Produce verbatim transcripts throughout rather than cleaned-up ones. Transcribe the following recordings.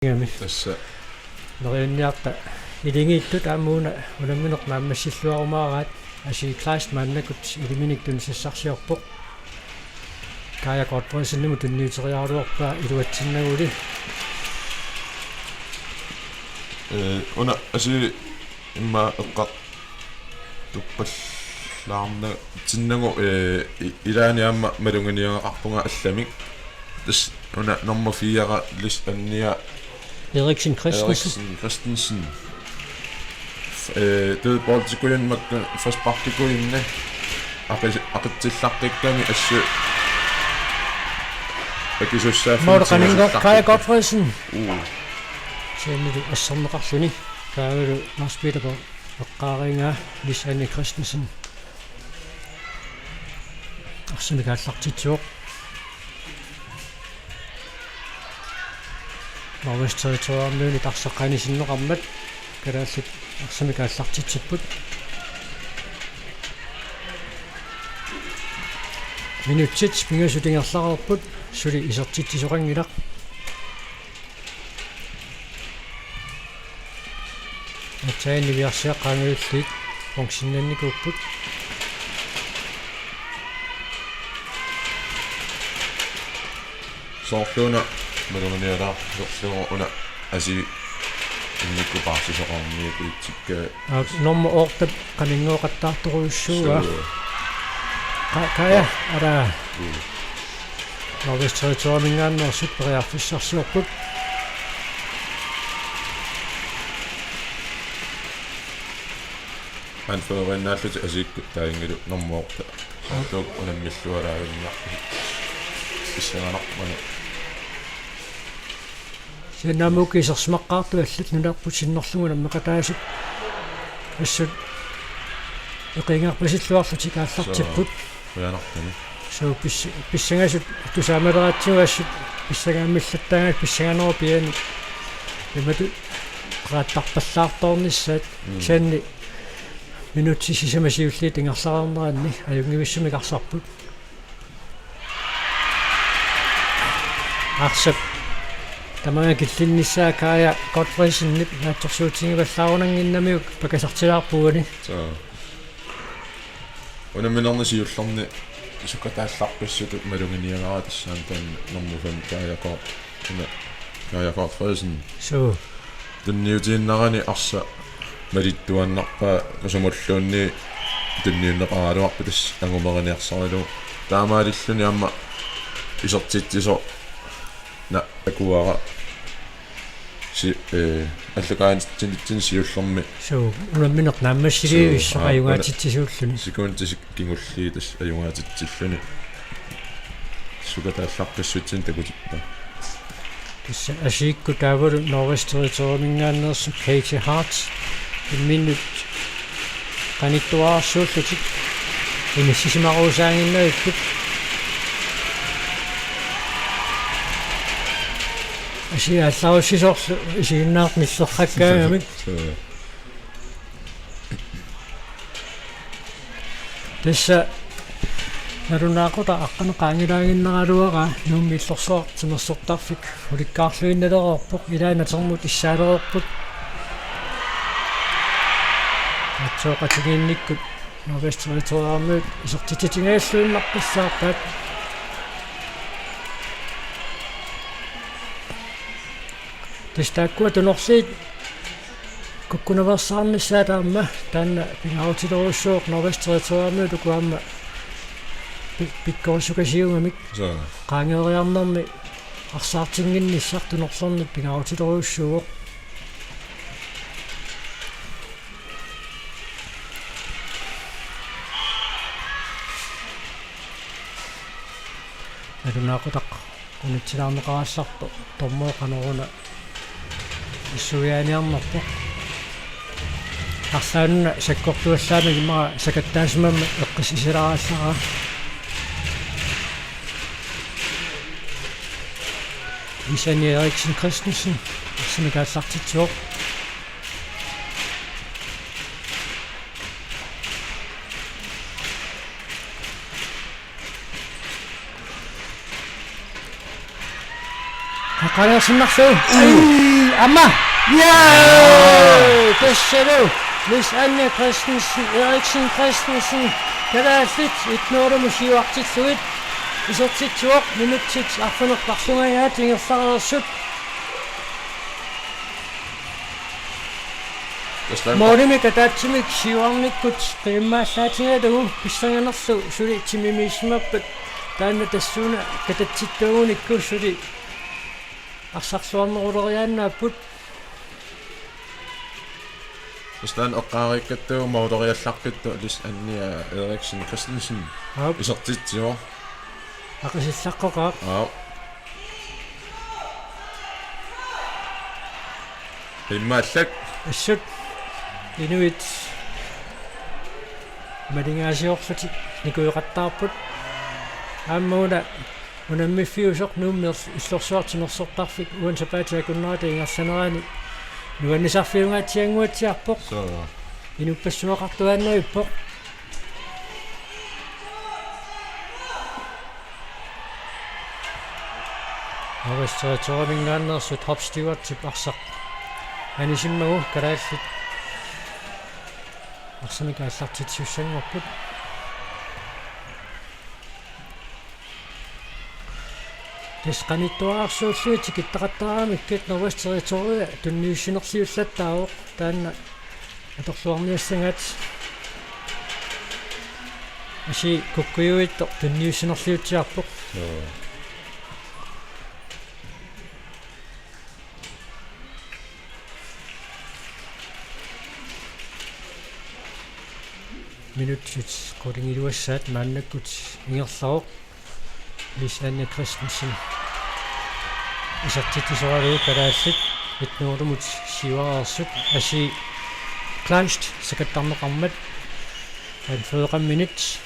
Ingammik. Tassa. Neriunniarta ilingiittut aamma una unammineq naammassilluarumaaraat. Asii Kleist maannakkut iliminik tunisassarsiorpoq. Kaja Godtfredsenimut tunniuteriaraluarpaa iluatsinnaguli. Ee, una Asii immaqa eqqartuppallaarnatsinnagu, ee, i-, ilaanni aamma maluginiagaqarpunga allamik. Tassa una nummer fire, Lis Anja Eriksen Christensen. Eriksen Christensen. Ee, dødboldikujunni makku frisparkikujunni aqis-, aqitsillaqqikkami assut akisussaaffigineqarpoq. Mål qaningooq Kaja Godtfredsen. Uu. Kisiannili asserneqarluni. Taavalu Lars Peter Bo-, eqqaarigaa Lis Anja Christensen. Arsamik aallartitsivoq. Northwest Territorialmiunit arsaq qanisinneqarmat kalaallit arsamik aallartitsipput. Minutsit pingasut ingerlareerput, suli isertitsisoqanngilaq. Aatsaat niviarsiaqqaangajallit punktsinninnikuupput. Soorluuna maluginialaarpoq, soorluuna una Asii innikkupaarsisoqarniakulitsikka. Aa, nummer otte qaninngooqattaartorujussuuaa. Suu. Ka-, Kaja, ara. Suu. Northwest Territorialminngaanneersut periarfissarsiorput. Anføreriinnaallutik Asiikkut taannalu nummer otte. Soorlu unammilluaraavinniarput. Pissanganarpoq una. Siannaamuk isersimaqqaartut allat nunarput sinnerlugu nammineqataasut assut eqiingarpasilluarlutik aallartipput. Suu, qujanartumik. Suu, pis-, pissangasut tusaamaleratsigit assut pissangaammillertaagaat pissanganerup piani. Imatut qerattarpallaartoornissaat. Mm. Kisianni minutsit sisamat siulliit ingerlareerneranni ajunngivissumik arsarput. Arsap tamaanga killinnissaa Kaja Godtfredsenip naatsorsuutigivallaarunannginnamiuk pakasartilaarpugut. Suu. Unamminerni siullerni sukataallarpassuartut maluginiagara tassani taanna nummer fem Kaja Gott-, una Kaja Godtfredsen. Suu. Tunniutiinnarani arsaq malittuaannarpaa sumulluunniit tunniunneqaraluarpoq tassa angumeriniarsarilugu. Taamaalilluni aamma isertitsisoq na-, takuara. Si-, ee, allakaatitsinitsinni siullermi. Suu, unammineq naammassilivissoq. Suu, aa, ajugaatitsisuulluni. Sekundit kingulliit tassa ajugaatitsilluni. Sukataallarpassuartut takutippaa. Tassa Asiikkut taavalu Northwest Territorialminngaanneersut Katie Hart imminnut qanittuararsuullutik inissisimarusaannginnavipput. Asii aallarussisorlu isiginnaartut nillersakkaagamik. Suu. Tassa nalunaaqutaq aqqaneq qaangilaaginnaraluaraa Nuummi illorsuaq timersortarfik ulikkaarluinnalereerpoq, ilaanni atermut issaalereerput. Naatsuoqatigiinnikkut Northwest Territorialmiut isertitsitsingajalluinnarpassaarpaat. Tassa taakkua tunorliit kukkunaveersaarnissaat aamma taanna pingaarutilerujussuuvoq Northwest Territorialmiut uku aamma pi-, pikkorissukasiugamik. Suu. Qaangeeriarnermi arsaartinnginnissaq tunorlerni pingaarutilerujussuuvoq. Nalunaaqutaq unitsilaarneqarallarpoq, dommeri qanoruna issuiaaniarnerpoq. Arlaanna sakkortuallaamik immaqa sakattaasimammat eqqissisilaarallaraa. Isani Eriksen Christensen, arsamik aallartitsivoq. Qaqqalersinnarlu. Ai! Aamma. Jaa! Tassalu Lis Anja Christensen, Eriksen Christensen, kalaallit et nul-imut siuartillugit isertitsivoq, minutsit arfineq-marlungajaat ingerlareersut. Tassalu. Målimik ataatsimik siuarnikkut qiimmallaatigalugu pissanganarlu suli timimiissimappat, taanna tassuuna katatsittuugunikku suli arsarluarneruleriaannaapput. Tassalu eqqaariikkattut måleriallaqqittoq Lis Anja Eriksen Christensen. Aap. Isertitsivoq. Aqisillaqqoqaaq. Aap. Qiimmaallak. Assut. Inuit malingaasiorlutik nikueqattaarput. Aamma una unammiffiusoq Nuummi Illorsuarmi timersortarfik uani sapaatip akunnerata ingerlanerani nuannisarfiungaatsiannguatsiarpoq. Suu. Inuppassuaqartuaannavippoq. Northwest Territoriumingaanneersut Hop Stewartip arsaq anisimmagu kalaallit arsamik aallartitsisussanngorput. Tassa qanittuararsuullugit tikittaqattaaramikkit Northwest Territoria tunniussinerliullattaavoq, taanna atorluarniassagaat. Asi kukkujuittoq tunniussinerliutsiarpoq. Joo. Minutsit qulingiluassaat maannakkut ingerlavoq. Lis Anja Christensen isertitsisoralugu kalaallit et nul-imut siuareersut. Asi Kleist sakattarneqarmat. Anføreqarminit.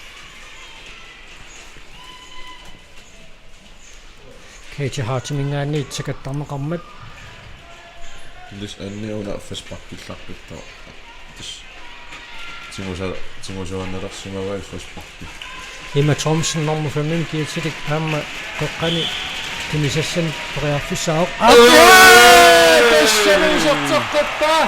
Katie Hartimingaanniit sakattarneqarmat. Lis Anja una frisparkillaqqittoq. Tassa tigusa-, tigusuannalersimavai frisparki. Emma Thomsen nummer fem-imik kiitilik aamma qeqqani tunisassanik periarfissaavoq. Oj! Oj! Tassami iserteqqippaa.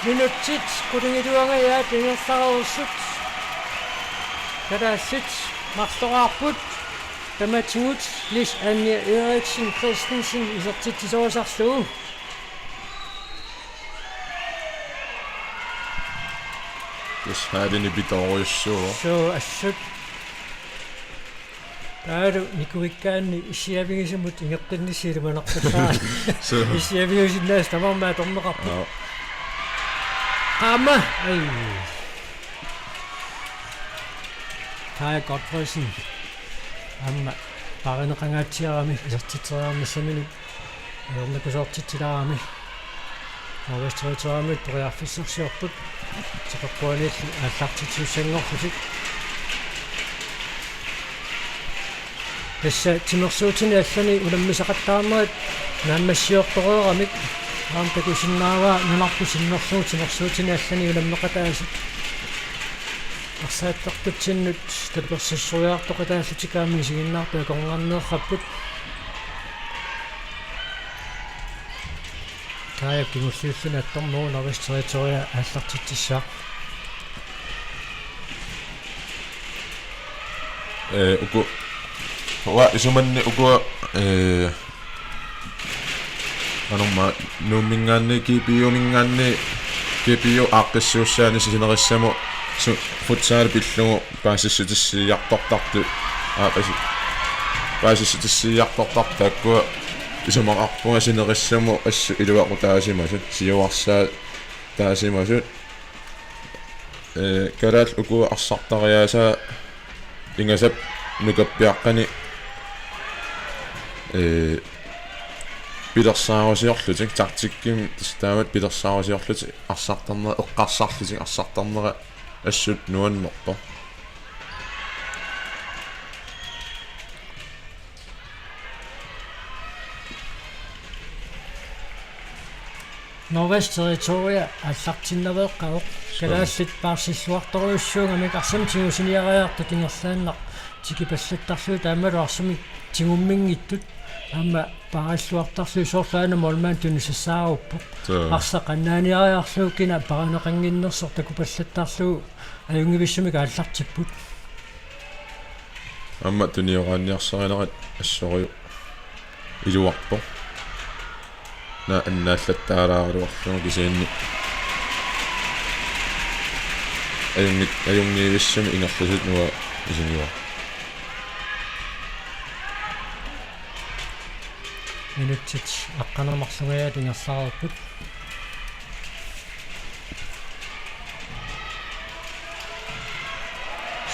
Minutsit qulingiluangajaat ingerlareersut. Kalaallit marloraarput. Tamatigut Lis Anja Eriksen Christensen isertitsisorisarlugu. Tassa haalini pitoorujussuuvoq. Suu, assut. Taavalu nikuikkaanni issiavigisumut ingeqqinnissi ilimanarpallaarami. Suu. Issiavigisinnaasut tamarmik atorneqarput. Joo. Qaammat. Ai. Kaja Godtfredsen. Aamma paarineqangaatsiarami isertitseriarnissaminut ajornakusoortitsilaarami. Northwest Territoriumit periarfissarsiorput. Tipeqquaniilli aallartitsisussanngorlutik. Tassa timersuutini allani unammisaqattaarnerit naammassiortoreeramik aamma takusinnaavaa nunarput sinnerlugu timersuutini allani unammeqataasut. Arsaattartutsinnut tapersersuiartoqataallutik aamma isiginnaartut akornanneerrapput. Kaja kingulliulluni attorneruvoq Northwest Territoria aallartitsissaaq. Ee, uku, uanga isumanni ukua, ee, anorma Nuummingaanniit, G P U-mingaanniit, G P U aaqqissuussaani sinerissamut su-, futsal pillugu paasissutissiiartortartut, aa, pasi-, paasissutissiiartortartut taakkua isumaqarpunga sinerissamut assut iluaqutaasimasut, siuarsaataasimasut. Ee, kalaallit ukua arsartariaasaa ingasap nukappiaqqani, ee, pilersaarusiorlutik, taktikkimik tassa taamatut pilersaarusiorlutik arsartarnera, eqqarsarlutik arsartarnera assut nuannerpoq. Northwest Territoria aallartinnaveeqqavoq. Suu. Kalaallit paarsilluartorujussuugamik arsamik tigusiniariartut ingerlaannaq tikipallattarlugit aammalu arsamik tigumminngitsut aamma paarilluartarlugit soorlu aana målmandi tunisassaaruppoq. Suu. Arsaq qannaaniariarlugu kina paarineqannginnersoq takupallattarlugu ajunngivissumik aallartipput. Aamma tunioraanniarsarinerat assorujuk iluarpoq. Naak annaallattaalaaraluarlugu kisianni ajunngit-, ajunngivissumik ingerlasut uanga isigivarput. Minutsit aqqaneq-marlunngajat ingerlareerput.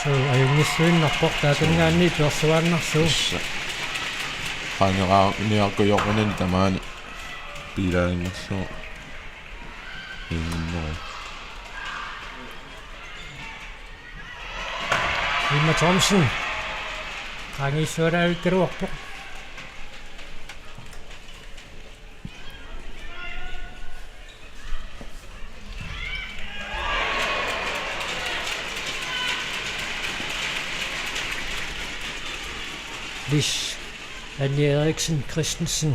Suu, ajunngilluinnarpoq taakanngaanniit peerluaannarlugu. Tassa. Qaangeraarniarkujorunani tamaani piilaaginnarlugu. Imminneru. Emma Thomsen. Qaangiissualaavikkaluarpoq. Lis Anja Eriksen Christensen.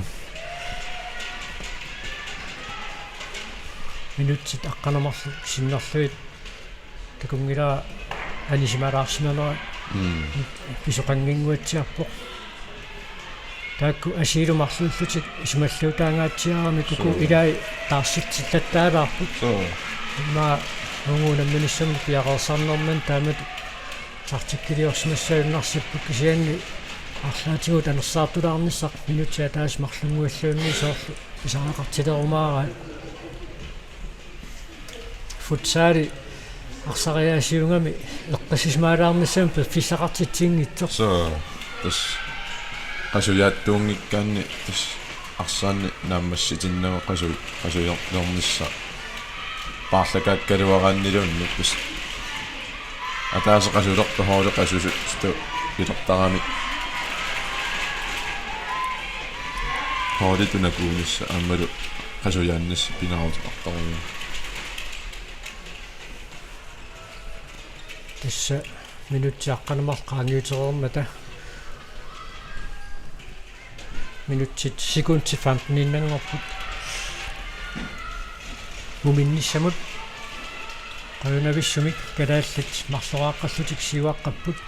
Minutsit aqqaneq-marluk sinnerlugit takunngilara anisimalaarsimanera. Mm. Pisoqannginnguatsiarpoq. Taakku asiilu marluullutik isumalluutaangaatsiaramik uku. Suu. Ilai taarsitsillattaalaarput. Suu. Immaqa uagut unamminissamut piareersarnermini taamatut taktikkiliorsimassagunarsipput kisianni arlaatigut anersaartulaarnissaq minutsit ataaseq marlunnguilluunniit soorlu pisariaqartilerumaaraat. Futsali arsariaasiugami eqqissisimalaarnissamut piffissaqartitsinngitsoq. Suu, tassa qasujaattuunngikkaanni tassa arsaanni naammassitinnagu qasu-, qasujarnissaq. Paarlakaakkaluaraanniluunniit tassa ataaseq qasulerpoq holdit qasusut pilertaramik. Holditut nakuunissaq aammalu qasujaannissaq pingaaruteqartarami. Tassa minutsit aqqaneq-marluk qaangiutereermata. Minutsit sekundit femteniinnanngorput. Muminnissamut qajunavissumik kalaallit marloraaqqallutik siuaqqapput.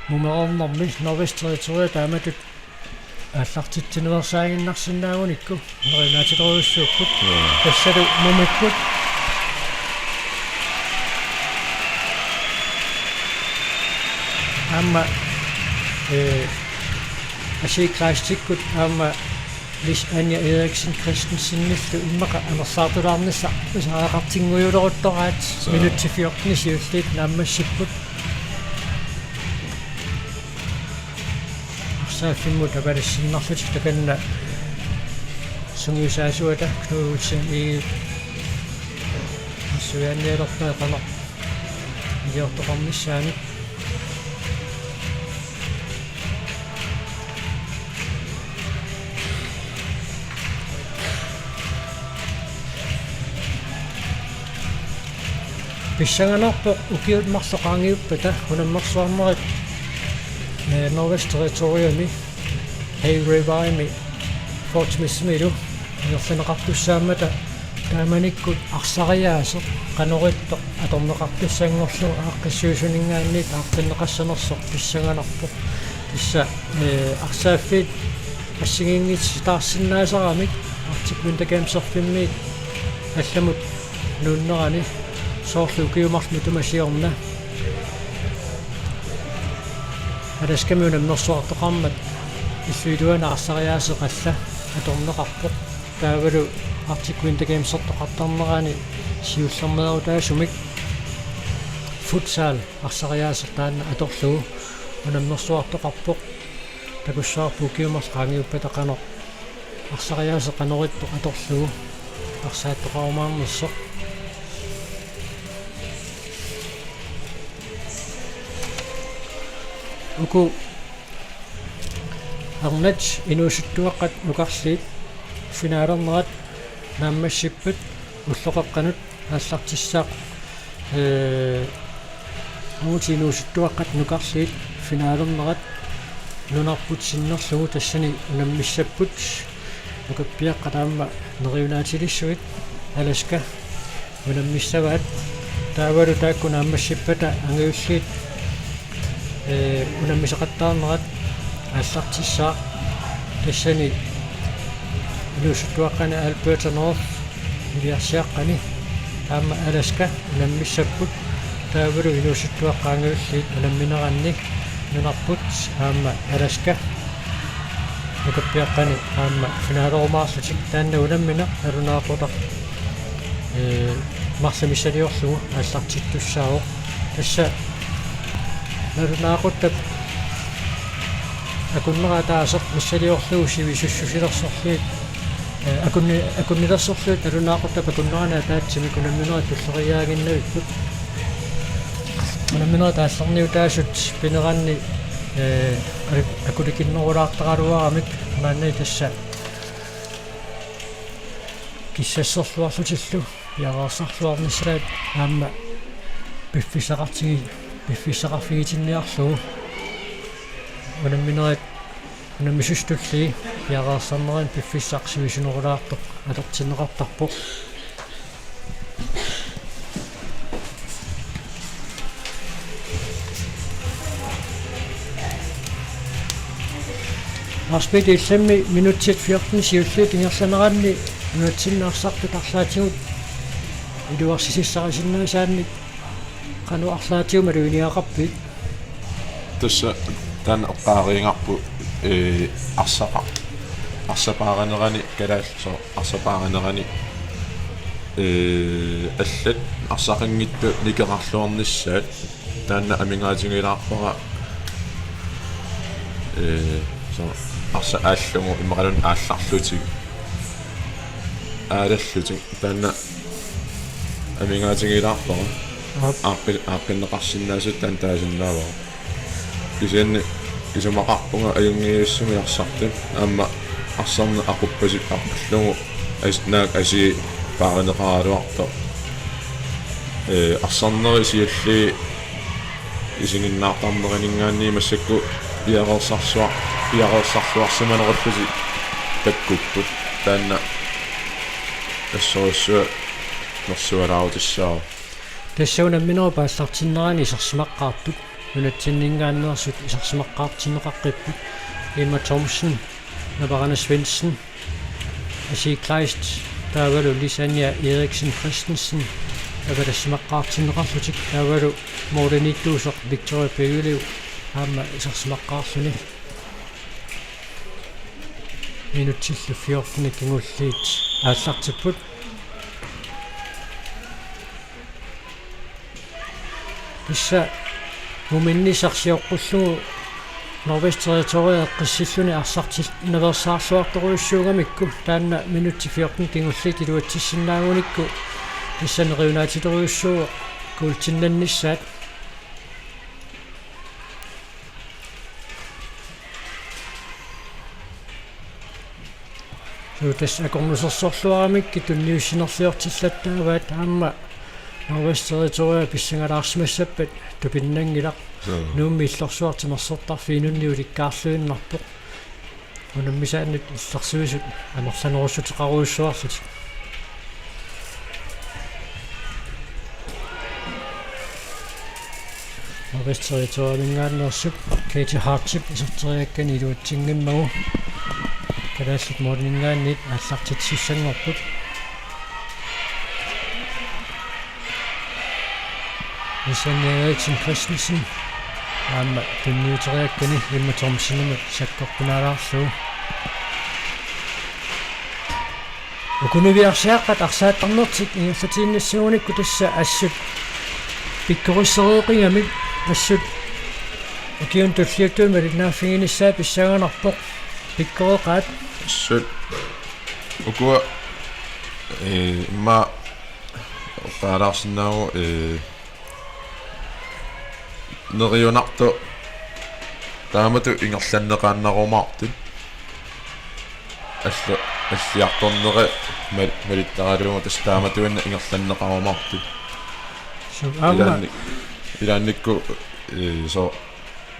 Mumereernermi Northwest Territoria taamatut aallartitsinersaaginnarsinnaagunikku nerimaatitorujussuupput. Joo. Tassalu mumipput. Aamma, ee, Asii Kleistikkut aamma Lis Anja Eriksen Christensenillu immaqa anersaartulaarnissaq pisariaqartinngujuleruttoraat. Suu. Minutsit fjortenit siulliit naammassipput. Arsaaffimmut avalissinnarlutik takanna sungiusaasuata Knud Olsen Egede nassuiaannialerpaa qanoq iliortoqarnissaanut. Pissanganarpoq ukiut marluk qaangiuppata unammersuarnerit, ee, Northwest Territoriami, Hay Riverimi, Fort Smithimilu ingerlanneqartussaammata taamanikkut arsariaaseq qanoq ittoq atorneqartussanngorlugu aaqqissuisuninngaanniit aaqqinneqassanersoq pissanganarpoq. Tassa, ee, arsaaffiit assigiinngitsutaarsinnaasaramik Arctic Winter Gameserfimmiit allamut nuunnerani soorlu ukiut marluk matuma siorna Alaskami unammersuartoqarmat illup iluani arsariaaseq alla atorneqarpoq. Taavalu Arctic Winter Gamesertoqartarnerani siullermeerutaasumik futsal arsariaaseq taanna atorlugu unammersuartoqarpoq. Takussavarput ukiut marluk qaangiuppata qanoq arsariaaseq qanoq ittoq atorlugu arsaattoqarumaarnersoq. Uku arnat inuusuttuaqqat nukarliit finalernerat Naammassippat ulloqeqqanut aallartissaaq, ee, uagut inuusuttuaqqat nukarliit finalernerat nunarput sinnerlugu, tassani unammissapput nukappiaqqat aamma neriunaatilissuit Alaska unammissavaat. Taavalu taakku naammassippata angajulliit, ee, unammisaqattaarnerat aallartissaaq, tassani inuusuttuaqqani Alberta North niviarsiaqqani aamma Alaska unammissapput. Taavalu inuusuttuaqqat angajulliit unammineranni nunarput aamma Alaska nukappiaqqani aamma finalerumaarlutik. Taanna unammineq nalunaaqutaq, ee, marluk missiliorlugu aallartittussaavoq. Tassa nalunaaquttap akunnera ataaseq missiliorlugu sivisussusilersorlugit, ee, akunni-, akunnilersorlugit nalunaaquttap akunnerani ataatsimik unamminerit tulleriiaaginnavipput. Unamminerit aallarniutaasut pineranni, ee, akulikinnerulaartaraluaramik maanna tassa kissasserluarlutillu piareersarluarnissaat aamma piffissaqartigi-, piffissaqarfigitinniarlugu unamminerit, unammisut tulliit piareersarneranni piffissaq sivisunerulaartoq atortinneqartarpoq. Lars Peter, illimmi minutsit fjorten siulliit ingerlaneranni nunatsinni arsartut arlaatigut iluarsisissarisinnaasaannik qanoq arlaatigut maluginiaqarpit? Tassa taanna eqqaariigarput, ee, arsaqa-, arsapaarinerani kalaallisut arsapaarinerani, ee, allat arsaqanngitsut nikerarluarnissaat, taanna amigaatigilaarpara, ee, so-, arsaq aallugu immaqaluunniit aallarlutik, aalallutik, taanna amigaatigilaarpara. Aap. Aaqqi-, aaqqinneqarsinnaasut taanna taasinnaavara. Kisianni isumaqarpunga ajunngitsumik arsartut aamma arsarneq aquppasu-, aqullugu as-, naak asii paarineqaraluartoq. Ee, arsarneri siulliit isiginnaartarnerinninngaanniit massakkut piareersarsuar-, piareersarluarsimanerullutik takkupput. Taanna assorsuaq nersualaarutissaavoq. Tassa unamminerup aallartinnerani isersimaqqaartut nunatsinninngaanneersut isersimaqqaartinneqaqqipput. Emma Thomsen, Navarana Svendsen, Asi Kleist, taavalu Lisania Eriksen Christensen avatassimaqqaartinneqarlutik, taavalu målimiittuusoq Victoria Bøgeliv aamma isersimaqqaarluni. Minutsillu fjorten kingulliit aallartipput. Tassa muminni sarsioqqullugu Northwest Territories eqqissilluni arsartinnaveersaarluartorujussuugamikku, taanna minutsit fjorten kingulliit iluatsissinnaagunikku, tassa neriunaatitorujussuuvoq kuultinnannissaat. Suu, tassa akornusersorluaramikkit tunniussinerliortillattaavaat aamma Northwest Territories pissangalaarsimassappat tupinnanngilaq. Suu. Nuummi illorsuaq timersortarfik inunnik ulikkaarluinnarpoq. Unammisaannut illersuisut amerlanerussuteqarujussuarlutik. Northwest Territoriesiminngaanneersup Katie Hartip iserteriakkani iluatsinngimmagu kalaallit måliminngaanniit aallartitsisussanngorput. Lisania Eriksen Christensen aamma tunniuteriakkani Emma Thomsenimut sakkortunaalaarlugu. Uku niviarsiaqqat arsaattarnertik ingerlatiinnassagunikku tassa assut pikkorissereeqigamik, assut ukiuni tulliuttuni malinnaaffiginissaat pissanganarpoq, pikkoreqaat. Assut ukua, ee, immaqa oqaalaarsinnaavoq, ee, neriunartoq taamatut ingerlanneqaannarumaartut. allu-, alliartorneri mal-, malittaralugu tassa taamatuinnaq ingerlanneqarumaartut. Suu, aamma. Ilaanni-, ilaannikkut, ee, soo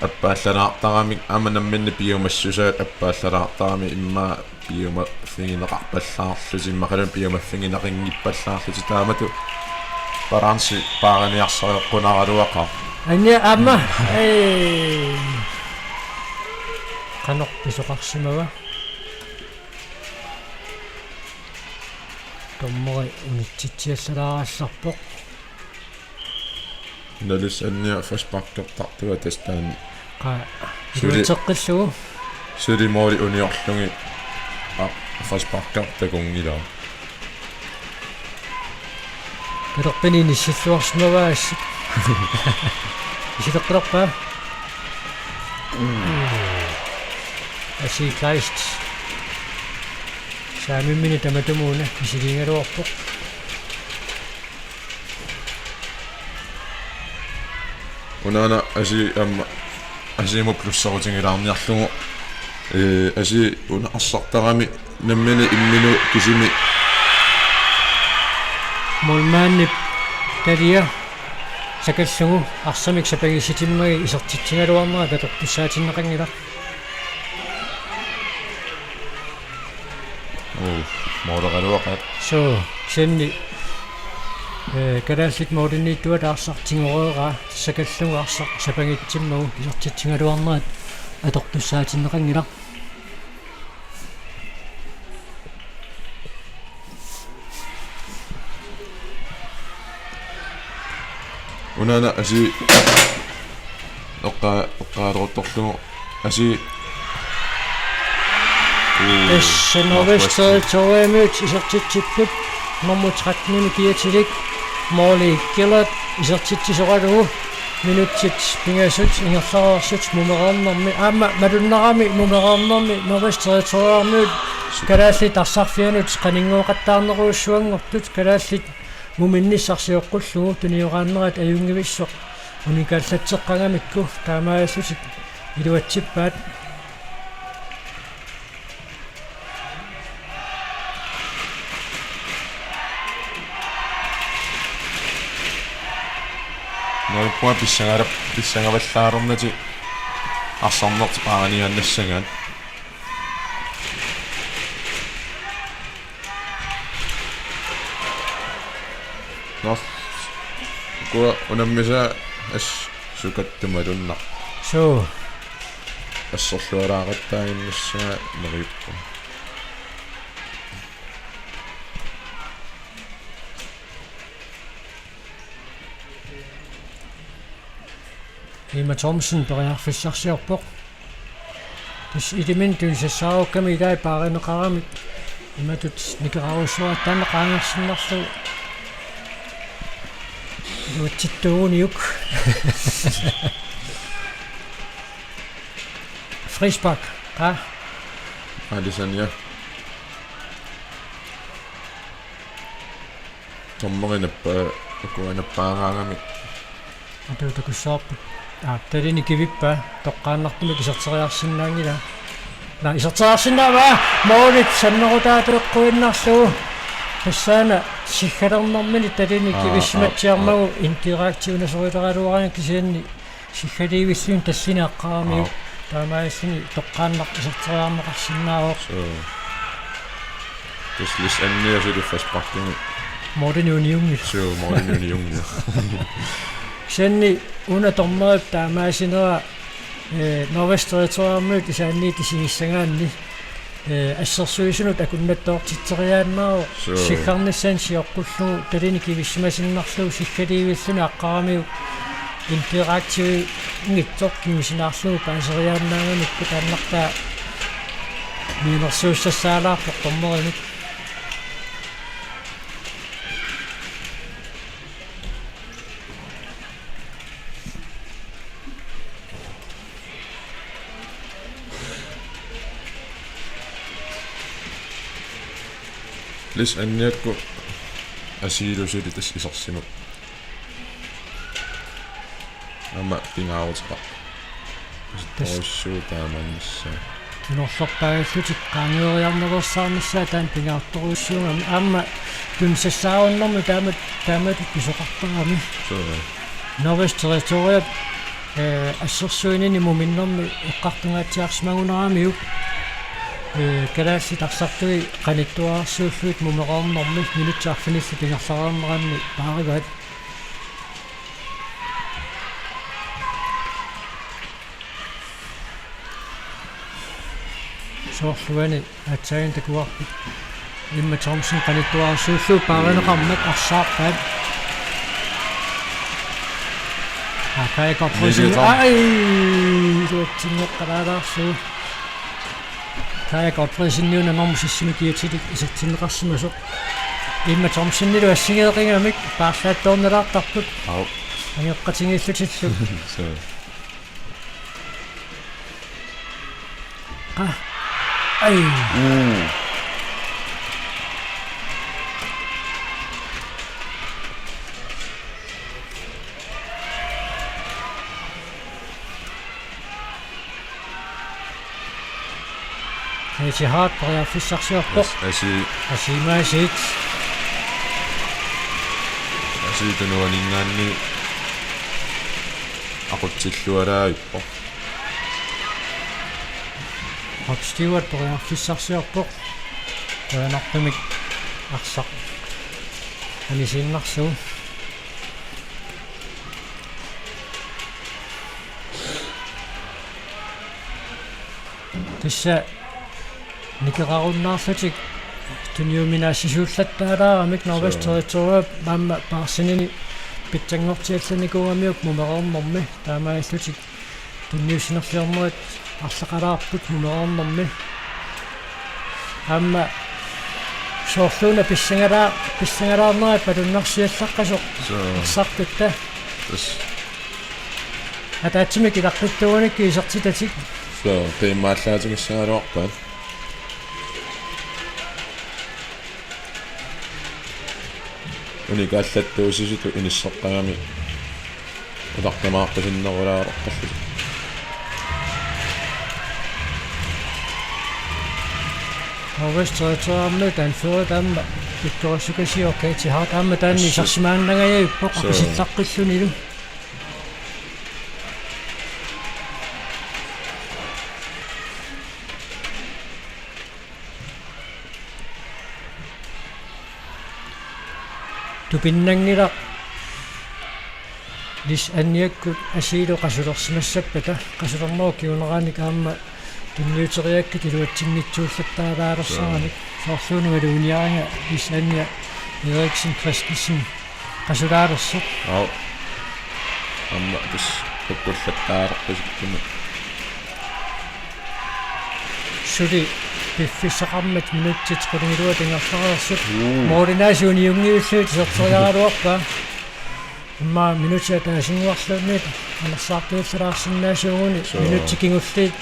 appaallalaartaramik aamma namminneq piumassusaat appaallalaartaramik immaqa piumaffigineqarpallaarlutik immaqaluunniit piumaffigineqanngippallaarlutik taamatut balanci paariniarsareqqunaraluaqaaq. Annia aamma. Ee. Qanoq pisoqarsimava? Dommeri unitsitsiallalaarallarpoq. Nalis annia frisparkertartua tassa taanna. Qa-, suli iluatseqqillugu. Suli mooli uniorlugit. Aa, frisparker takunngilaa. Peterpini inissilluarsimavaa assut. Isileqqilerpaa. Asi Kleist. Saamimmini tamatumuuna misiliigaluarpoq. Unaana Asi aamma Asimut plusserutigilaarniarlugu. Ee, Asi una arsartarami nammineq imminut kisimi. Målmandip talia sakallugu arsamik sapangiissitimmagit isertitsigaluarnerat atortussaatinneqanngilaq. Uu, mooleraluaqaat. Suu, kisianni, ee, kalaallit mooriniittuat arsaq tigoreeraa, sakallugu arsaq sapangitsimmagu isertitsigaluarnerat atortussaatinneqanngilaq. Unaana Asi oqqa-, oqqaaleruttorlugu Asi. Tassa Northwest Territoriumit isertitsipput nummer tretten-imik kiatilik Morley Gillard isertitsisoralugu minutsit pingasut ingerlareersut mumereernermi aamma malunnarami mumereernermi Northwest Territoriumit kalaallit arsarfianut qaninngooqattaarnerujussuanngortut kalaallit muminnissaq sioqqullugu tunioraannerat ajunngivissoq unikaallatseqqagamikku taamaallutik iluatsippaat. Nuippua pissangalap-, pissangavallaalernati arsarnertik paariniaannassagaat. Nå. Ukua unammisaat as-, sukattumalunnaq. Suu. Assorlualaaqattaaginnassaaq neriuppunga. Emma Thomsen periarfissarsiorpoq. Tassa iliminut tunisassaarukkamik ilai paarineqaramik imatut nikerarujussuaratta taanna qaangersinnarlugu iluatsittuuguniuk. Frispark, qa? Alisania. Dommeri nappaa, ukua nappaaraangamik. Atu takussavarput. Aa, talini kivippaa, toqqaannartumik iserteriarsinnaanngilaa. Naa, iserteriarsinnaavaa, målit sannerutaata eqquinnarlugu. Tassaana siggalernermini talini Aa, kivissimatsiarmagu aa, aa. Indirekte unasorileraluaraangat kisianni siggaliivilluni tallini aqqaramiuk. Aap. Taamaalilluni toqqaannaq iserteriarneqarsinnaavoq. Suu. Tassa Lis Annia suli frisparkimi. Målini uniunngilaq. Suu, målini uniunngilaq. Kisianni una dommerip taamaasinera, ee, Northwest Territoriumit isaanniit isigissagaanni, ee, assersuisunut akunnattoortitseriaannaavoq. Suu. Siggarnissani sioqqullugu talini kivissimasinnarlugu siggaliivilluni aqqaramiuk indirekte-nngitsoq kingusinaarlugu paaseriaannaagamikku taannartaa mianersuussassaalaarpoq dommerimit. Lis Anniakkut Asiilu suli tassa isersimavoq. Aamma pingaaruteqarpoq. Tassa. Torussuu taamaannissaa. Unorlerpaagallutik qaangeeriarnersaarnissaat taanna pingaartorujussuugami aamma tunisassaarunnermi taama taamatut pisoqartarami. Suu. Northwest Territoriet, eh, assersuinini muminnermi eqqartungaatsiarsimagunaramiuk, eh, kalaallit arsartui qanittuararsuullugit mumereernermi minutsit arfinillit ingerlareerneranni paarivaat. Soorlu uani aatsaat takuarput Imma Thomsen qanittuararsuullugu paarineqarmat arsaarpaat. Aa, Kaja Gottfriedsen. Liliutam. Ai, iluatsinneqalaalaarsuuvoq. Kaja Gottfriedsen una normu sissimik kiatilik isertinneqarsimasoq. Imma Thomsenilu assigeeqigamik paarlaattoornalaartarput. Au. Angeqqatigiillutillu. Suu. Qa-, ai. Mm. Katie Hart periarfissarsiorpoq. As-, asi. Asiimaasiit. Asi tunuaninngaanniit aqutsillualaavippoq. Rob Stewart periarfissarsiorpoq. Qujanartumik arsaq anisiinnarsuuvoq. Tassa nikerarunnaarlutik tunniuminaassisuullattaaraaramik Northwest Territoriet aamma paarsinini pitsanngortiallanikuugamiuk mumereernermi taamaalillutik tunniussinerliornerit arlaqalaarput mumereernermi. Aamma soorluuna pissangalaa-, pissangalaarnerat palunnarsiallaqqasoq. Suu. Arsartutta. Tassa. Ataatsimik ilaqqittuuganik isertitatik. Suu, qiimmaallaatigissaagaluarpaat. Unikaallattuusisutut inisseqqagami. Utartamaaqqisinnerulaarpallu. Northwest Territoriet taanna fører taama pittorissukasiorpoq Katie Hart aamma taanna Assut. Isersimaannangajappoq. Suu. Aqisillaqqillunilu. Tupinnanngilaq Lis Anniakkut Asiilu qasulersimassappata, qasulernerup kingunerannik aamma tunniuteriakkit iluatsinngitsuullattaalaalersaranik. Suu. Soorluuna maluginiariga Lis Annia Eriksen Christensen qasulaalersoq. Au. Aamma tassa ukkullattaalerpasikkuma. Suli piffissaqarmat minutsit qulingiluat ingerlareersut. Uu. Moorinaasuuni jungiulluit iserteriaraluarpaa. Immaqa minutsit ataasinnguarluunniit anersaartuullalaarsinnaasuuguni. Suu. Minutsit kingulliit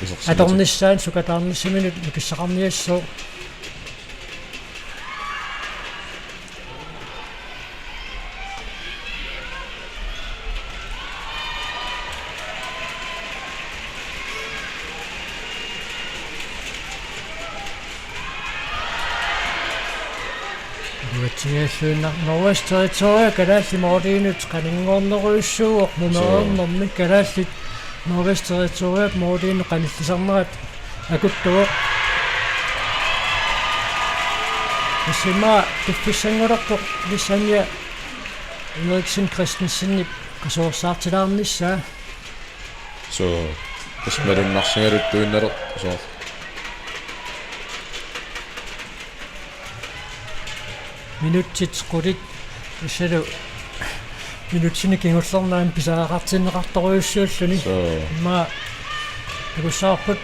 isersimasoq. Atornissaat sukataarnissaminut nukissaqarniassooq. Iluatsinngilluinnarpoq Northwest Territoriet kalaallit måliinut qaninngornerujussuuvoq. Suu. Mumereernermi kalaallit Northwest Territoriet måliinut qanillisarnerat akuttuvoq. Tassami piffissanngulerpoq Lis Anja Eriksen Christensenip qasuersaartilaarnissaa. Suu, tassa malunnarsigaluttuinnalerpoq suu. Minutsit qulit tassalu minutsini kingullerni aamma pisariaqartinneqartorujussuulluni. Suu. Immaqa takussavarput.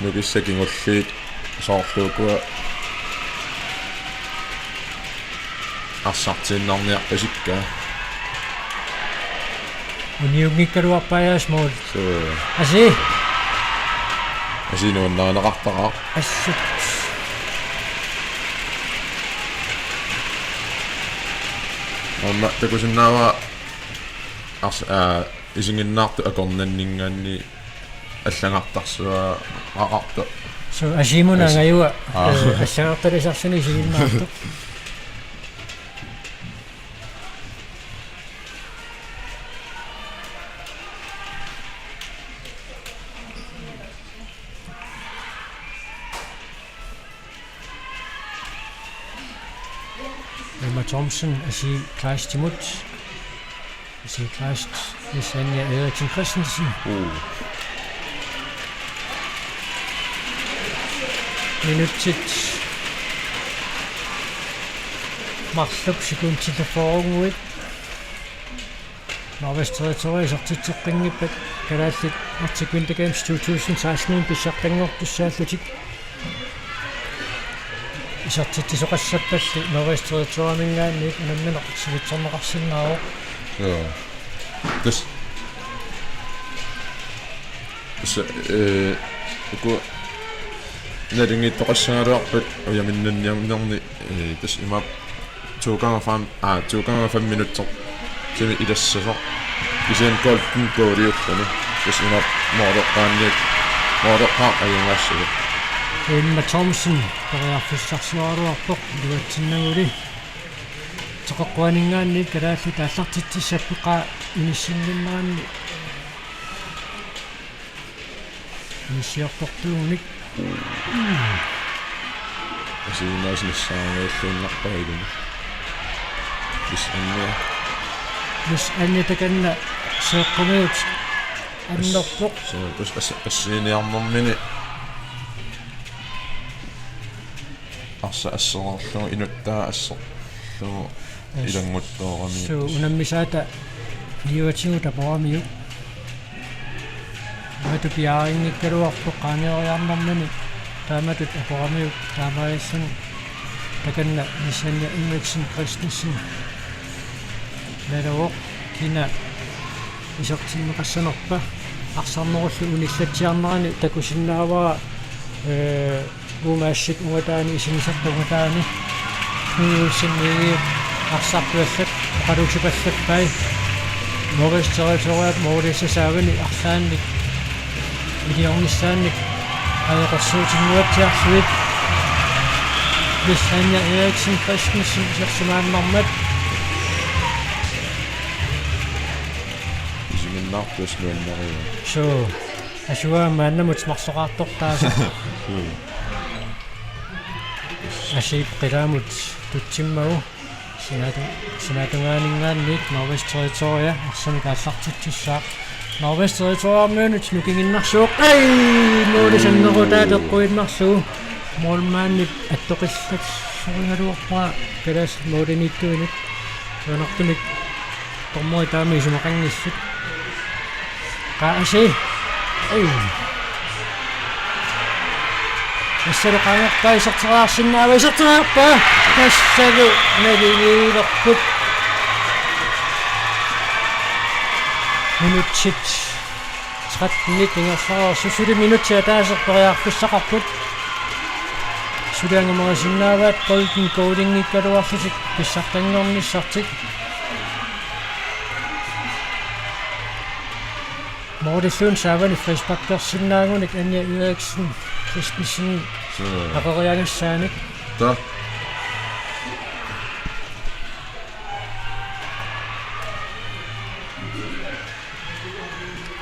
Nukissat kingulliit soorlu ukua arsartiinnarniarpasikka. Uniunngikkaluarpaajaas mål. Suu. Asi. Asi nuannarineqartarpoq. Assut. Aamma takusinnaavara Ars-, aa, isiginnaartut akornanninngaanniit allagartarsuaqartoq. So, Asimuna As-, angajua, aa. Eh, allagartalisarsineq isiginnaartoq. Emma Thomsen, Asi Kleistimut. Asi Kleist, Miss Anja Eriksen Christensen. Uh. Minutsit marluk sekundit fyrre. Northwest Territories isertitseqqinngippata kalaallit Arctic Winter Games to tusind seksten pissartanngortussaallutik. Isertitsisoqassappalli Northwest Territoriesiminngaanniit unammineq sivitsorneqarsinnaavoq. Joo. Tassa. Tassa, eh, uku nalunngitsoqassagaluarpat ujaminnanniarnerni, eh, tassa imaappoq to gange fem, aa, to gange fem minutsit sumi ilassasoq. Kisianni golden goaliulluni. Tassa imaappoq måleqqaanniit, måleqqaaq ajugaassasoq. Emma Thomsen periarfissarsiugaluarpoq iluatsinnaguli. Toqoqquaninngaanniit kalaallit aallartitsissapput, qaa inissinnginneranni inissiortortuunik. Asiinnaas nassaarialluinnarpaa ilumut. Miss Anja. Miss Anja takanna seeqqumiut annerpoq. So, tassa as-, assiiniarnermini arsaq asserorlugu, inuttaa asserlugu. Yes. Ilannguttooramik. So, unammisaata niuatigut aporamiuk. Taamatut piaariinngikkaluarpoq qaangeeriarnermini. Taamatut aporamiuk taamaalilluni. Takanna Miss Anja Eriksen Christensen. Naluvoq kina isertinneqassanerpa. Arsarnerullu unillatsiarnerani takusinnaavara, eh, Uumaassit ungataani, isigisartut ungataani. Knud Olsen Egede arsartuallat oqaluutipallappai. Northwest Territoriesip målissap saavani arlaannik iliornissaannik ajoqersuutinnguatsiarlugit. Miss Anja Eriksen Christensen isersimaannarmat. Isiginnaartut nuannarivaat. So. Asua maannamut marloqartortaasa. Asiip qilaamut tutsimmagu. Sinaatu-, sinaatungaaninngaanniit Northwest Territories arsamik aallartitsissaaq. Northwest Territoriesimiunut nukinginnarsuuq. Ai! Måli sannerutaa teqquinnarlugu. Målmandip attoqillaassorigaluarpara kalaallit målimiittuinut. Siunertumik dommeri taama isumaqanngillat. Qaa, Asi. Ai. Tassalu qaangerpaa, iserteriarsinnaavaa, iserteriarpaa. Tassalu naligiilerput. Minutsit trettenit ingerlareersut, suli minutsit ataaseq periarfissaqarput. Suli angumerisinnaavaat golden goalinngikkaluarlutik pissartanngornissartik. Målilluunniit saavani frisparkersinnaagunik Anja Eriksen Christensen. Suu. Aqeriagassaanik. Taa.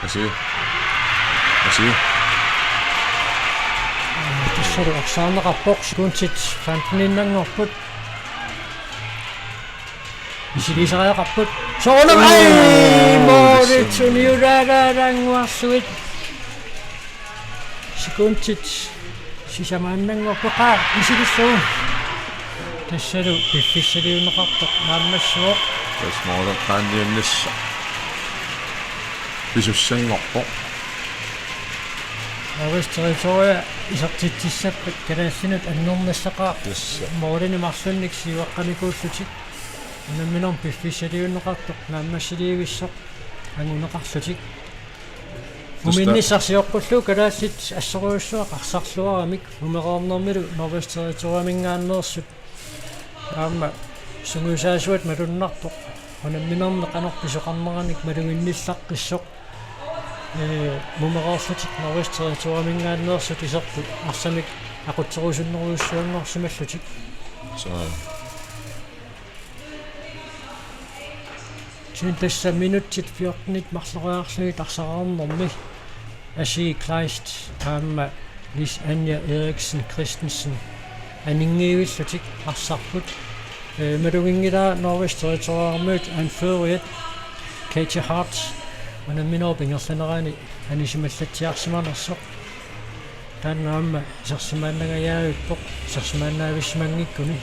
Asi. Asi. Tassalu arsaarneqarpoq, sekundit femteninnanngorput. Misiliisariaqarput. Soorunami. Ai, oo, målit tassa. Suniulaaraannguarsuit. Sekundit sisamaannanngorput, qaa, misilissuuvoq. Tassalu piffissaliunneqartoq naammassivoq. Tassa måleqqaanniunnissaa. Pisussanngorpoq. Northwest Territories isertitsissappat kalaallinut annernassaqaaq. Tassa. Målinik marlunnik siuaqqanikuullutik. Unamminermi piffissaliunneqartoq naammassiliivissoq anguneqarlutik. Tassa. Uminnissarsioqqullu kalaallit assorujussuaq arsarluaramik umereernermilu Northwest Territoriesiminngaanneersut. Aamma sungiusaasuat malunnartoq. Unamminermi qanoq pisoqarneranik maluginnillaqqissoq. Ee, mumereerlutik Northwest Territoriuminngaanneersut isertut arsamik aqutserusuttorujussuanngorsimallutik. Suu. Kisianni tassa minutsit fjortenit marloriarlugit arsaqarnermi Asi Kleist aamma Lis Anja Eriksen Christensen aninngaavillutik arsarput. Ee, maluginngilaa Northwest Territoriumiut anføreriat Katie Hart unamminerup ingerlanerani anisimallatsiarsimanersoq. Taanna aamma isersimaannangajavippoq, isersimaannaavissimanngikkuni.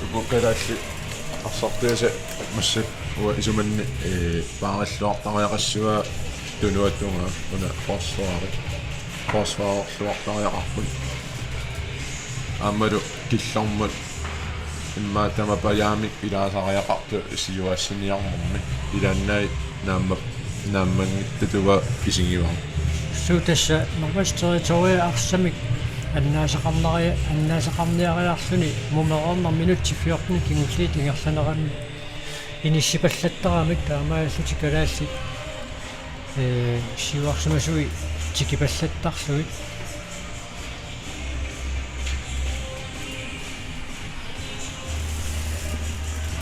Uku kalaallit arsartuisa massakkut uanga isumanni, ee, paarilluartariaqassavaa tunuatungaa una forsvareri. Forsvarerluartariaqarput. Aammalu killormut immaqa tamapajaamik ilaasariaqartut siuassiniarnermi. Ilaannaat naamma-, naammanngittatut isigivara. Suu, tassa Northwest Territoriet arsamik annaasaqarnari-, annaasaqarniariarluni mumereerneq minutsit fjorten kingulliit ingerlaneranni inissipallattaramik taamaallutik kalaallit, ee, siuarsimasui tikipallattarlugit.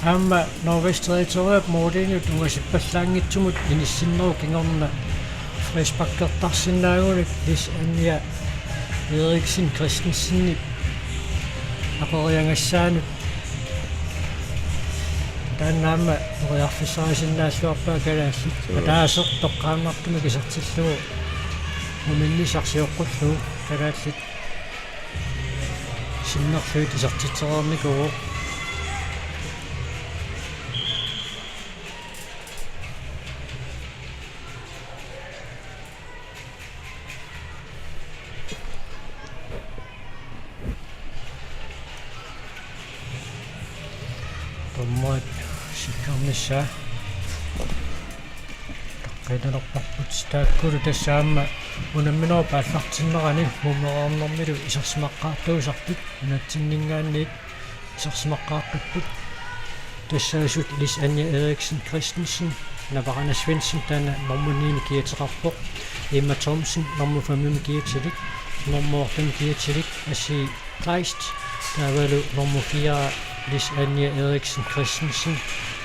Aamma Northwest Territoriet målinik ungasippallaanngitsumut inissinnerup kingorna frisparkertarsinnaagunik Lis Anja Eriksen Christensenip aperiagassaanut. Taanna aamma periarfissarisinnaalluarpaa kalaallit. Suu. Ataaseq toqqaannartumik isertillugu muminnissaq sioqqullugu kalaallit sinnerlugit isertitsereernikuuvoq. Dommerit sikkernissaa. Taqqinnerparput taakkulu tassa aamma unamminerup aallartinnerani mumereernermilu isersimaqqaartuusarput nunatsinninngaanniit isersimaqqaaqqipput. Tassaasut Lis Anja Eriksen Christensen, Navarana Svendsen taanna normu ni-mik kiateqarpoq, Emma Thomsen normu fem-imik kiatilik, normu otte-mik kiatilik Asi Kleist, taavalu normu fire Lis Anja Eriksen Christensen,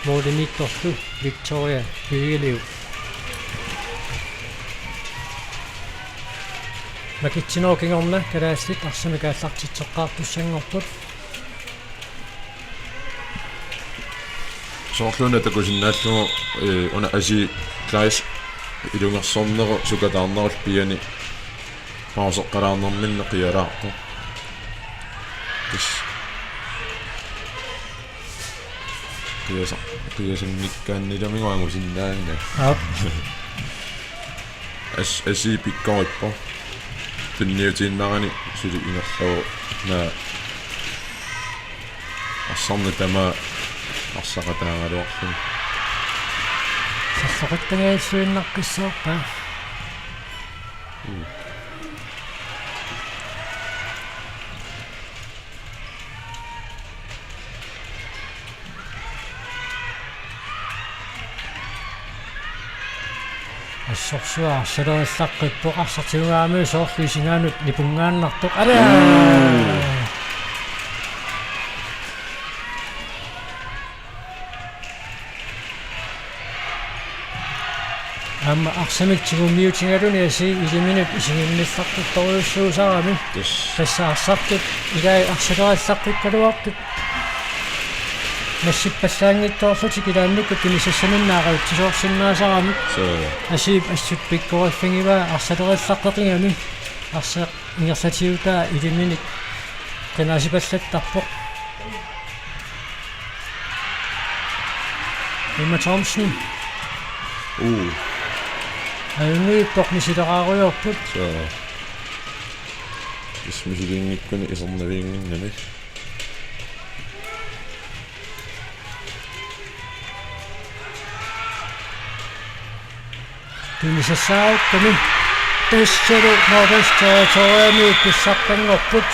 målimiittorlu Victoria Bygeliv. Makitsinerup kingorna kalaallit arsamik aallartitseqqaartussanngorput. Soorlu una takusinnaallugu, ee, una Asi Kleist ilungersornerup sukataarnerullu piani pauseqqalaarnerminni qialaartoq. Tassa qiasa-, qiasanngikkaannilamigu angusinnaanngilaq. Aap. As-, Asi pikkorippoq. Tunniutiinnarani suli ingerlavoq. Naa. Arsarneq tamaat arsaqataagaluarlugu. Salloqittagaalluinnaqqissaarpaa. Mm. Assorsuaq arsalerillaqqippoq, arsaq tigugaangami soorlu isigaanut nipunngaannartoq. Alaa! Mm. Aamma arsamik tigummiutigaluni Asi iliminut isiginnillaqqittorujussuusarami. Yes. Tassa arsartut ilai arsalerillaqqikkaluartut. Nassippallaanngitsoorlutik ilaannikkut tunisassaminnik aqagutsisoorsinnaasaramik. Suu. Asiip assut pikkoriffigivaa arsalerillaqqeqigami. Arsaq ingerlatiutaa iliminik qinaasipallattarpoq. Emma Thomsen. Uu. Ajunngilaq, misileraarujorput. Suu. Is misilinngikkunik isernaviannginnami. Tunisassaarami. Tassalu Northwest Territoriumi pissartanngorput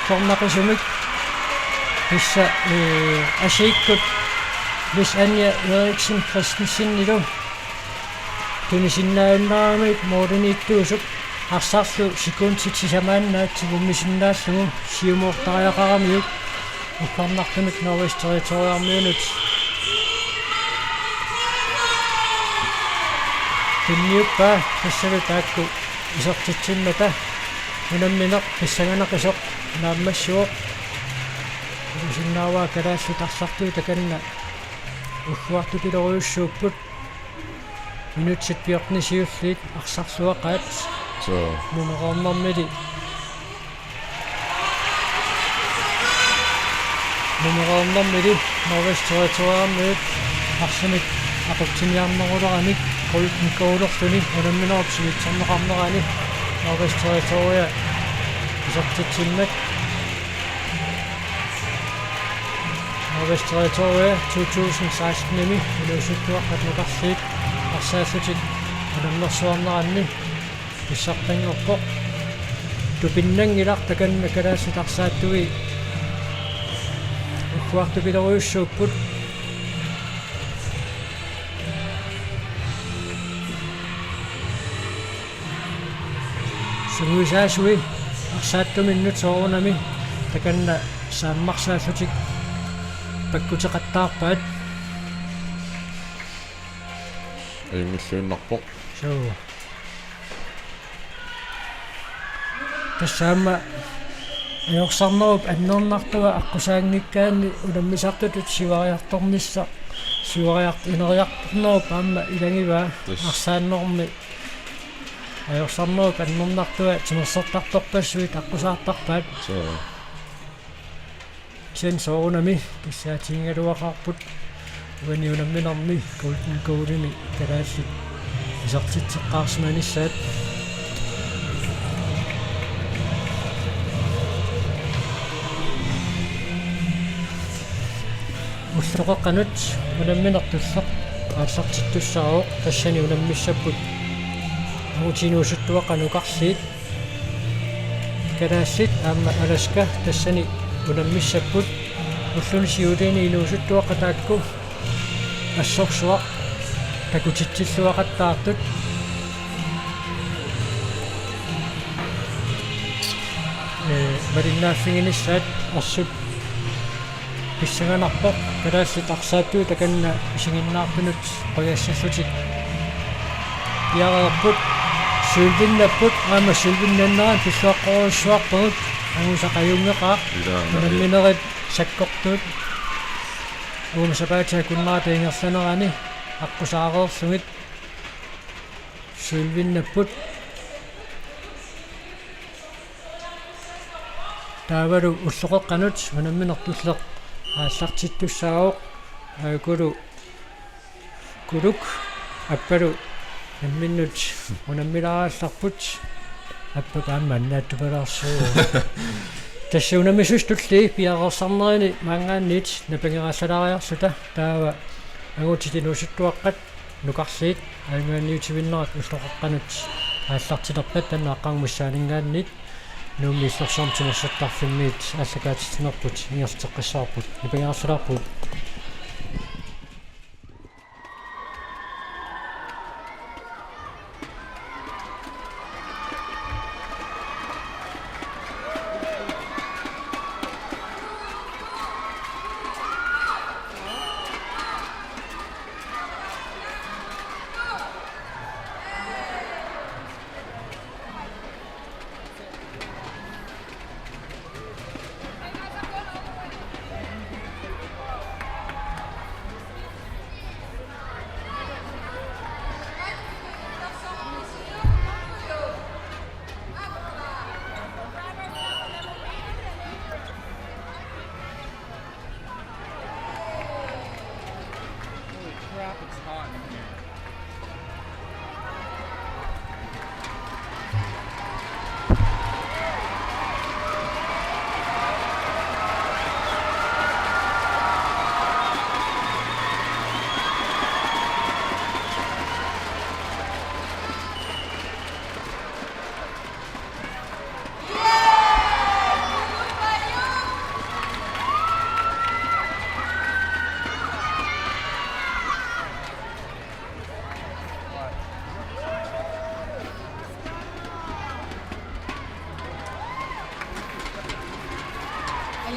ullornaqisumik. Tassa, ee, asiikkut Miss Anja Eriksen Christensenilu tunisinnaajunnaramik målimiittuusup arsarlu sekundit sisamaannaat tigommisinnaallugu siumoortariaqaramiuk ullornartumik Northwest Territoriumiunut tunniuppaa. Tassalu taakku isertitsimmata unammineq pissanganartoq naammassivoq. Ilusinnaavaa kalaallit arsartui takanna ulluartupilorujussuupput. Minutsit fjorten siulliit arsarluaqaat. Suu. Numeroornermili. Numeroornermili Northwest Territoriumiut arsamik aqutsiniarneruleramik Golden Goalerluni unamminerup sivissorneqarnerani Northwest Territoria isertitsimmat. Northwest Territoria to tusind seksten-imi inuusuttuaqqat nukarliit arsaallutik unammersuarneranni pissartanngorpoq. Tupinnanngilaq takanna kalaallit arsaattui ulluartupilorujussuupput. Sungiusaasui arsaattuminnut soorunami takanna saammarsaallutik pakkuteqattaarpaat. Ajunngilluinnarpoq. Suu. Tassa aamma ajorsarnerup annernartua aqqusaanngikkaanni unammisartutut siuariartornissaq, siuariart-, ineriartornerup aamma ilagivaa. Tassa. Arsaannermi ajorsarnerup annernartua timersortartorpassuit aqqusaartarpaat. Suu. Kisianni soorunami kissaatigigaluaqaarput uani unamminermi Golden Goalimi kalaallit isertitseqqaarsimanissaat. Ulloqeqqanut unammineq tulleq aallartittussaavoq, tassani unammissapput angutit inuusuttuaqqat nukarliit. Kalaallit aamma Alaska tassani unammissapput. Ulluni siulini inuusuttuaqqat taakku assorsuaq takutitsilluaqattaartut, ee, malinnaaffiginissaat assut pissanganarpoq. Kalaallit arsaattui takanna isiginnaartunut qujassallutik piareerput. Sølvinnapput, aamma sølvinnannerani pilluaqqorujussuarparput, angusaq ajunngeqaaq. Ilaa, ilaa. Unamminerit sakkortuut uuma sapaatip akunnerata ingerlanerani aqqusaareerlugit sølvinnapput. Taavalu ulloqeqqanut unammineq tulleq aallartittussaavoq. Aajukulu Kuluk Appalu namminnut unammilaarallarput. Appap aamma annaattupalaarsuuvoq. Tassa unammisut tulliit piareersarnerini maanngaanniit napangerallalaariarluta, taava angutit inuusuttuaqqat nukarliit ajunngaanniutivinnerat ulloqeqqanut aallartilerpat, taanna aqqarngussaaningaanniit Nuummi Illorsuarmi Timersortarfimmiit aallakaatitsinerput ingerlateqqissavarput. Napangerallalaarpugut.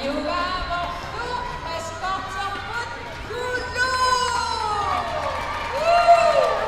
Jugaavoq paasivarput gullu. Woo!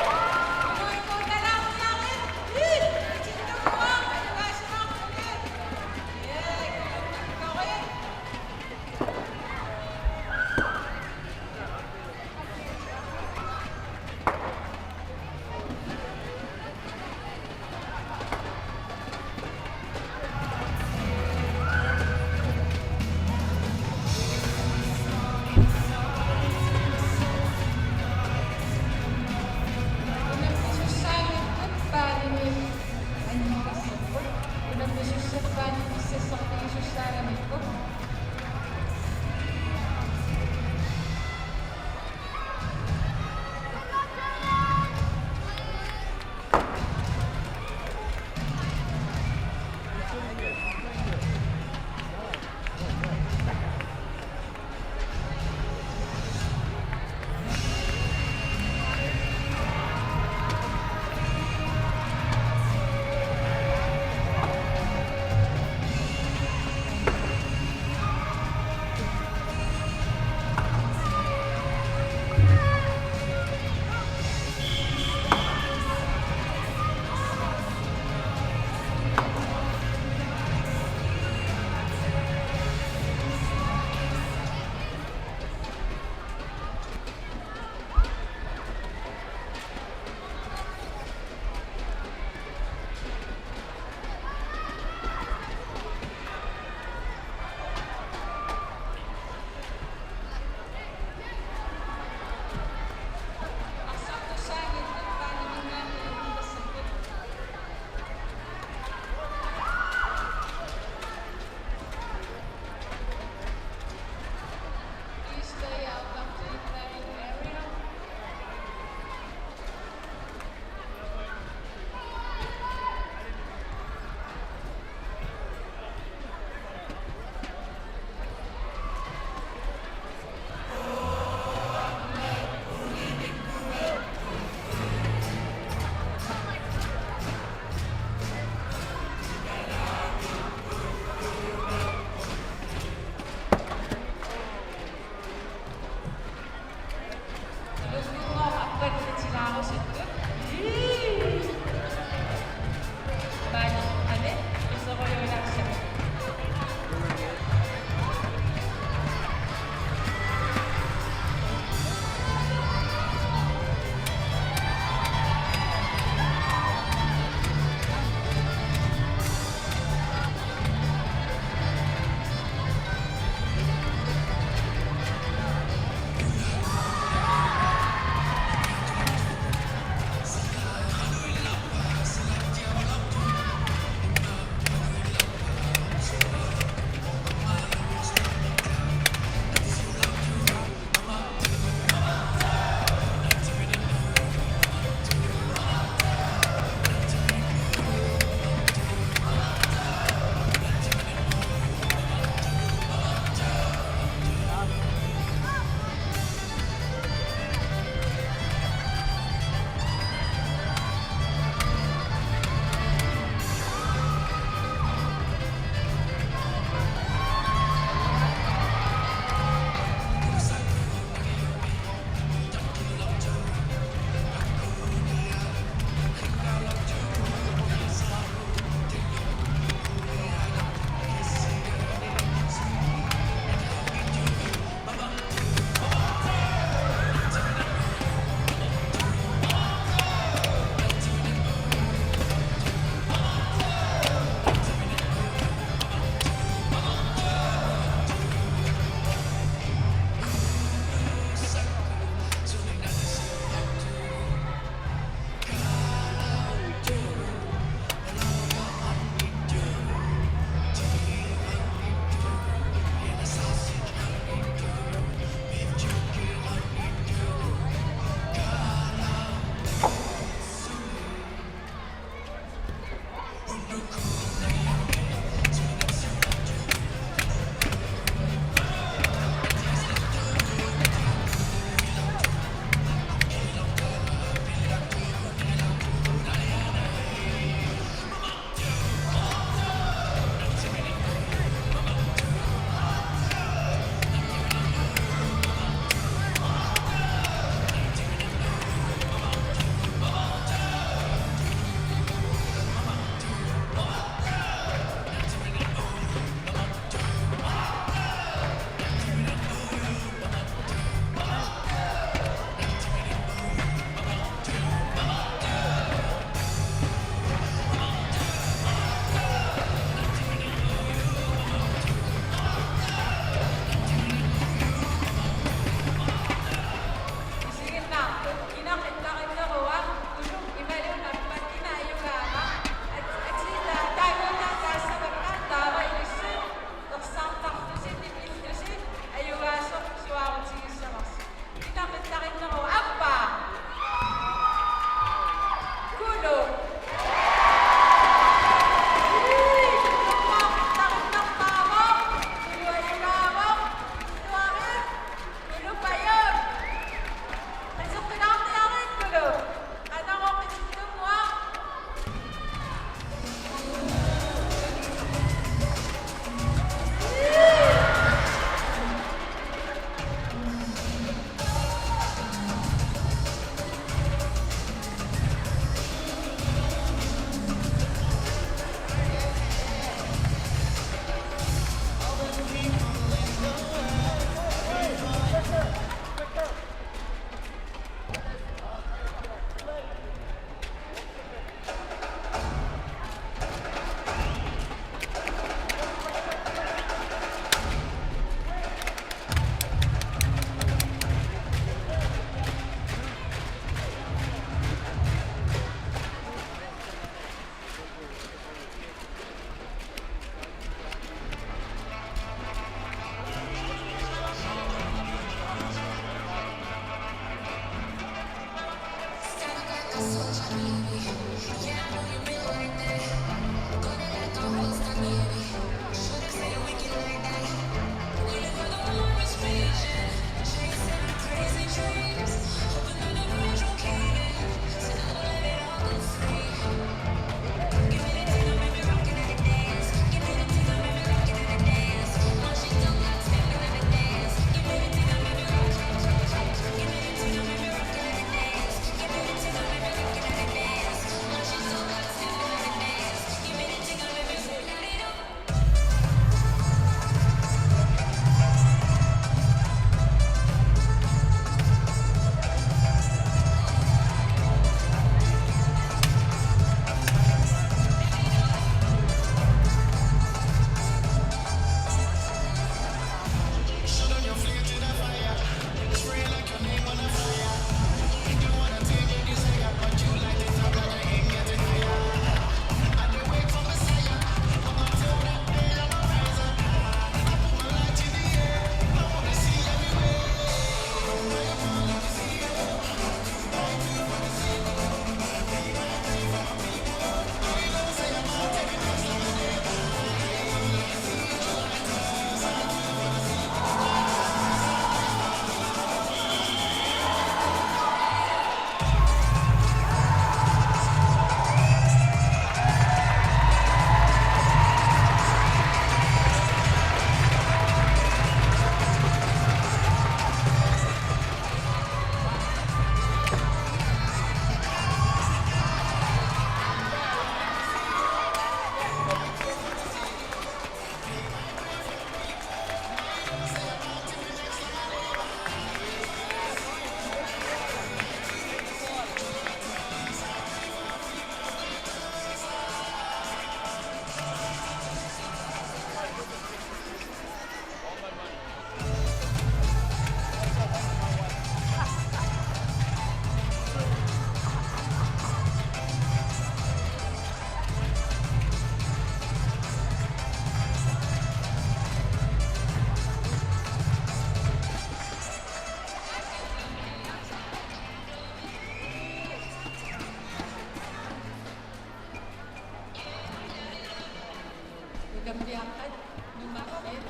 Nukappiaqqat nummer et,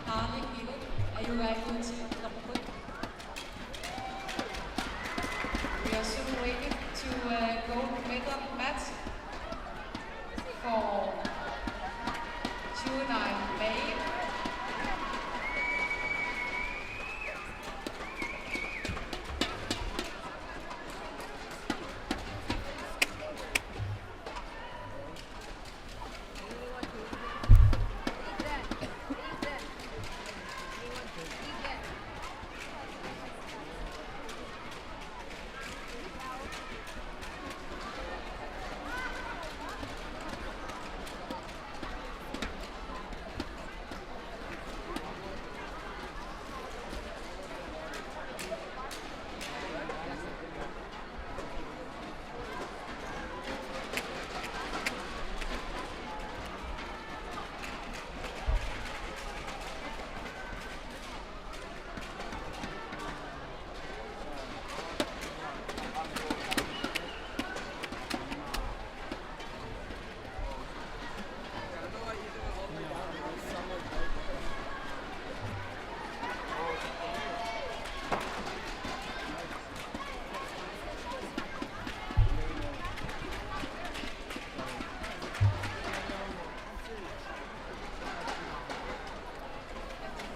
Harlingimut, ajugaanniutilerput. We are soon waiting to uh, gold medal match for July, May.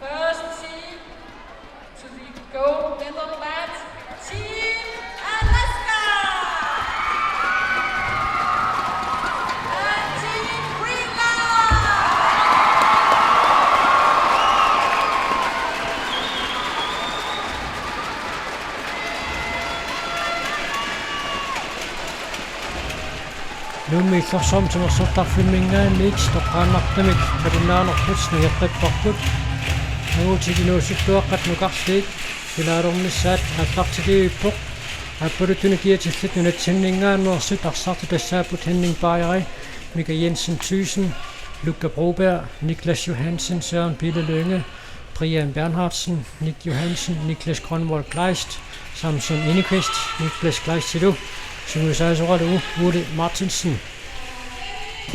First team to the gold medal match, Team Alaska! And Team Greenland! Nuummi Illorsuarmi timersortarfimminngaanniit toqqaannartumik malinnaanerput nangeqqipparput. Nuutit inuusuttuaqqat nukarliit finaalernissaat aallartikivippoq. Aappaluttunik kiatillit nunatsinninngaanneersut arsartut tassaapput Henning Bajeri, Mika Jensen Thyssen, Luka Broberg, Niklas Johansen, Søren Pille Lynge, Brian Bernhardsen, Nick Johansen, Niklas Grønvold Kleist, Samson Enekvist, Niklas Kleistilu sungiusaasoralugu Ole Martinsen.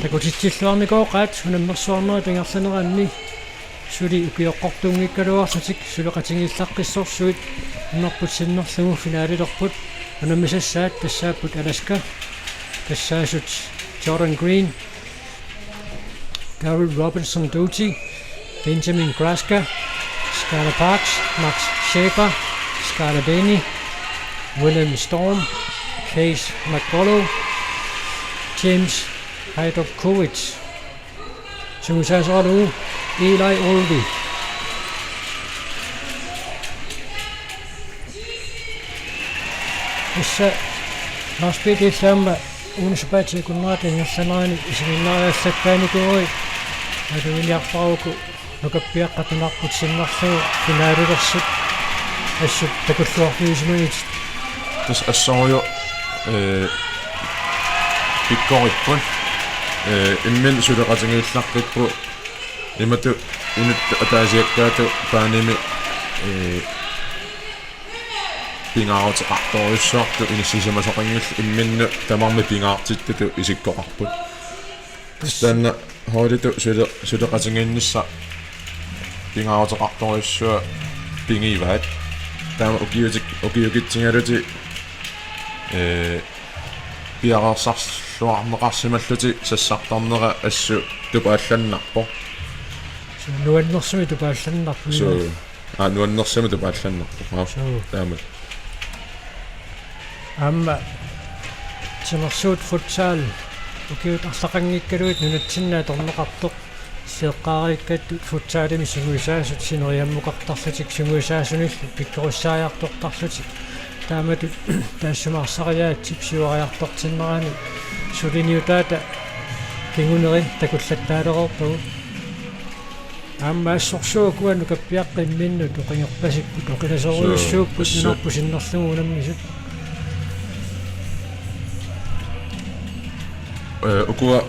Takutitsilluarnikooqaat unammersuarnerup ingerlaneranni suli ukioqqortuunngikkaluarlutik suleqatigiillaqqissorsuit nunarput sinnerlugu finaalilerput. Unammisassaat tassaapput Alaska, tassaasut Jordan Green, Daryl Robinson Doty, Benjamin Graska, Skylar Parks, Max Schaefer, Skylar Denny, William Storm, Case McCullough, James Hajduk-Kowitz. Sungiusaasoralugu Eli Olvi. Tassa Lars Peter Lamma uunissapaatit akunnerata ingerlanerani isiginnaariallattaanikuugatta maluginiarparuku nukappiaqqat nunarput sinnerlugu finaalilersut assut takulluarfigisimagitit. Tassa assorujuk, ee, pikkoripput, ee, imminut suleqatigiillarput, imatut inuttut ataasiakkaatut baanimi, ee, pingaaruteqartorujussuartut inissisimasoqanngillat imminnut tamarmik pingaartittutut isikkoqarput. Taanna holditut sule-, suleqatigiinnissaq pingaaruteqartorujussuaq pigivaat. Taama ukiutik-, ukiukitsigalutik, ee, piareersarluarneqarsimallutik sassartarnera assut tupaallannarpoq. Suu, nuannersumik tupaallannarpoq. Suu. Aa, nuannersumik tupaallannarpoq. Aa, suu. Taamak. Aamma timersuut futsal ukiut arlaqanngikkaluit nunatsinni atorneqartoq. Seeqqaariikkattut futsalimi sungiusaasut sineriammukartarlutik sungiusaasunillu pikkorissaajartortarlutik. Taamatut taassuma arsariaatsip siuariartortinnerani suliniutaata kinguneri takullattaalereerpagut. Aamma assorsuaq ukua nukappiaqqat imminnut oqingerpasipput, oqilasorujussuupput. Suu, assut. Nunarput sinnerlugu unammisut. Ee, ukua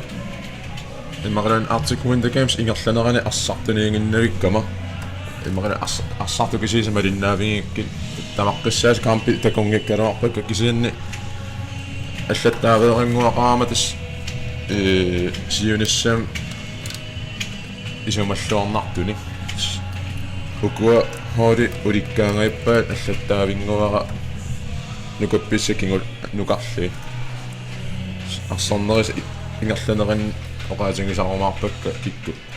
imaluunniit Arctic Winter Games ingerlanerani arsartuniiginnavikkama. Imaluunniit ars-, arsartut kisiisa malinnaavigikkit. Tamaqqissaat kampit takunngikkaluarpakka kisianni allattaaveeranguaqarama tassa, ee, siunissami isumalluarnartunik. Ukua holdit ulikkaangajappaat allattaavinnguara nukappiassat kingulliit nukarliit. Arsornerisa ingerlaneranni oqaatigisarumaarpakka kikkut